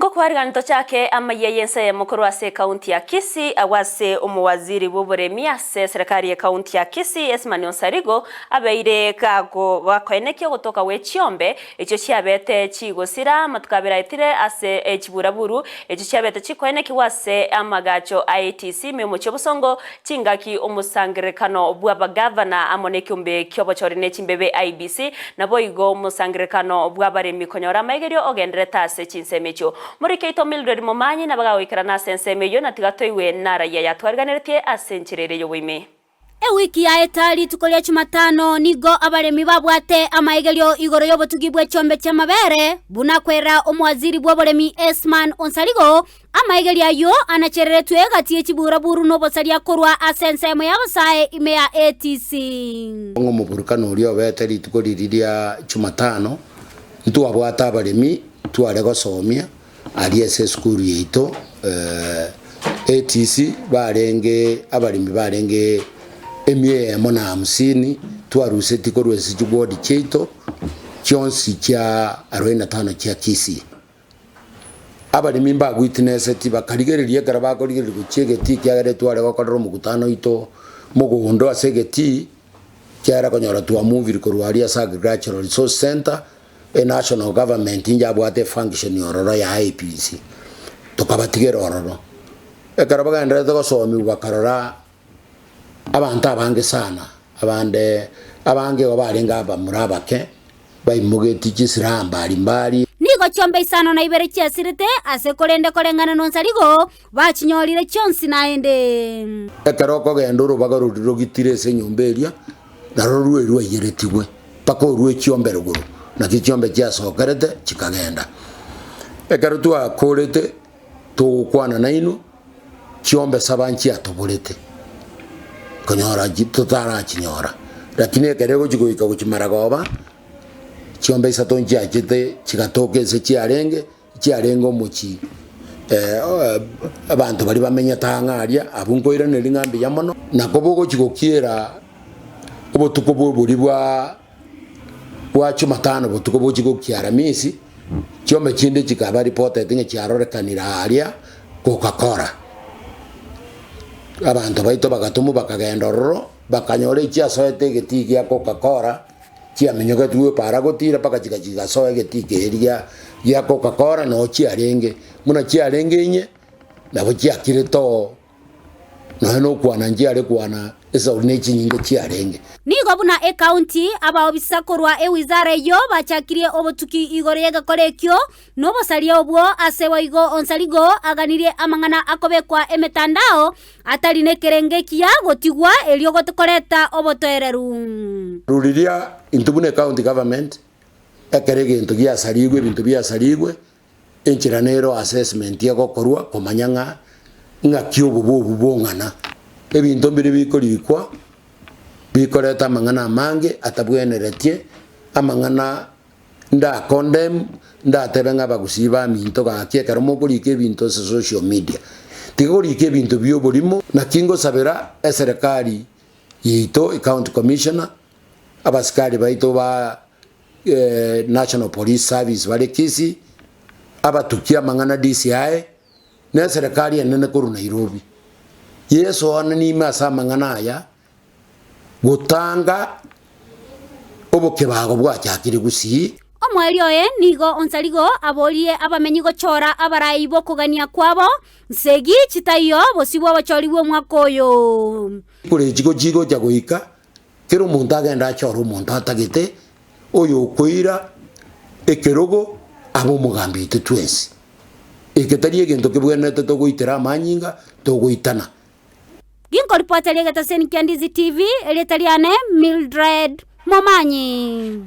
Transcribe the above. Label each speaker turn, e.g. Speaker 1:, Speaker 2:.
Speaker 1: Ngokwariganio tochake amayia y'ense eyemo korwa ase ekaunti ya Kisii agwo ase omowaziri bw'oboremi ase eserekari y'ekaunti ya Kisii Esmani Onsarigo abeire gakoenekia ogotoka gwe chiombe echio chiabete chigosira amatuko abere aetire ase chiburaburu echio chiabete chikoenekigwa ase amagacho a ATC ime omochie obosongo chingaki omosangererekano bw'abagavana amo nekeombe ki'obochori ne chimbebe IEBC Naboigo omosangererekano bw'abaremi konyora amaigerio ogendererete ase chinsemo echio. Morike oito Mildred Momanyi nabagagoikerana ase ensemo eyio, na tiga toigwe narayia yatwariganeretie ase enchera ere y'oboime.
Speaker 2: Ewiki yaeta rituko ria Jumatano nigo abaremi babwate amaigerio igoro y'obotugi bwe chiombe chi'amabere, buna kwerera omowaziri bw'oboremi Esman Onsarigo Amaigerio ayio anachereretwe egati ye chiburaburu nobosaria korwa ase ensemo y'abasae ime ya ATC.
Speaker 3: Ng'a omoburukano oria obete rituko riria ria Jumatano, ntwabwate abaremi tware gosomia aria ase esukuru yaito ATC barenge abaremi barenge emia eyemo na hamsini twaruseti korwa ase chiward chiaito chionsi chia arobaini na tano chia Kisii. Abaremi mbagwitineseti, bakarigereria ekero bakorigereria gochia egetii ekiagera etware gokorera omokutano oito mogondo ase egetii, ekiagera konyora twamuvire korwa aria ase Agricultural Resource Centre, enational government inche abwate efunction ororo ya IEBC, tokabatigera ororo. Ekero bagendererete gosomiwa bakarora abanto abange sana, abande abange igo barenge abamura abake, baimogetie chisilaha mbari mbari.
Speaker 2: Nigo chiombe isano na ibere chiasirete ase korende koreng'ana nonsarigo, bachinyorire chionsi naende.
Speaker 3: Ekero okogenda orobaga roria rogitire ase enyomba eria, naroro rwe rwaiyeretigwe mpaka orue chiombe rogoro, naki chiombe chiasokerete chikagenda. Ekero twakorete togokwana nainwe, chiombe saba nchiatoborete, konyora totarachinyora, lakini ekero egochi goika gochia maragoba, chiombe isato nchiachete chigatoka ense chiarenge, chiarenge omochie abanto baria bamenyete ang'e aria, abwo nkoiraneria ng'a mbuya mono, nako bogochi gokiera obotuko bwa oboria bwa bwa jumatano botuko bochia gokia aramisi, chiombe chinde chikaba reported ng'a chiarorekanire aaria Coca-Cola. Abanto baito bagatomwa bakagenda ororo, bakanyora echiasoete egetii gia Coca-Cola, chiaminyoketigwe epaara gotira mpaka chigachia chigasoa egetii keria gia Coca-Cola noo chiarenge. Buna chiarenge inye, nabo chiakirete oo. Nonya nokwana nchiare kwana esauri ne chinyinga chiarenge.
Speaker 2: Nigo buna ekaunti, abaobisa korwa ewizara eyio bachakirie obotuki igoro y'egekora ekio, na obosaria obwo ase boigo Onsarigo aganirie amang'ana akobekwa emetandao atari nekerengo ekiya gotigwa erio koreta obotoereru.
Speaker 3: Riria intwe buna ecounty government ekero egento giasarigwe ebinto biasarigwe Enchera nero assessment egokorwa komanya ng'a ng'aki obobe obwo bong'ana. Ebinto mbire bikorikwa bikoreta amang'ana amange atabweneretie, amang'ana nda condemn, ndatebe ng'a abagusii baminto gaki ekero mokorika ebinto ase social media, tiga korika ebinto bia oborimo, naki ngosabera eserekari yaito, ecounty commissioner, abasikari baito ba National Police Service bare Kisii, abatukia amang'ana DCI, na eserekari enene korwa Nairobi. Yeso one nime ase amang'ana aya, gotanga obokebago bwachakire Gusii.
Speaker 2: Omoerio oye nigo Onsarigo aborie abamenyi gochora abarai b'okogania kwabo, nsegi chitaiyo bosio bw'obochori bw'omwaka oyo.
Speaker 3: Kore chigochi gocha goika Kera omonto agende achore omonto atagete, oyokoira ekerogo abe omogambi oito twensi. Eke tari egento kebwenerete togoitera amanyinga, togoitana.
Speaker 2: Ginkoripoteria egetaseni kia Ndizi TV, erieta riane Mildred Momanyi.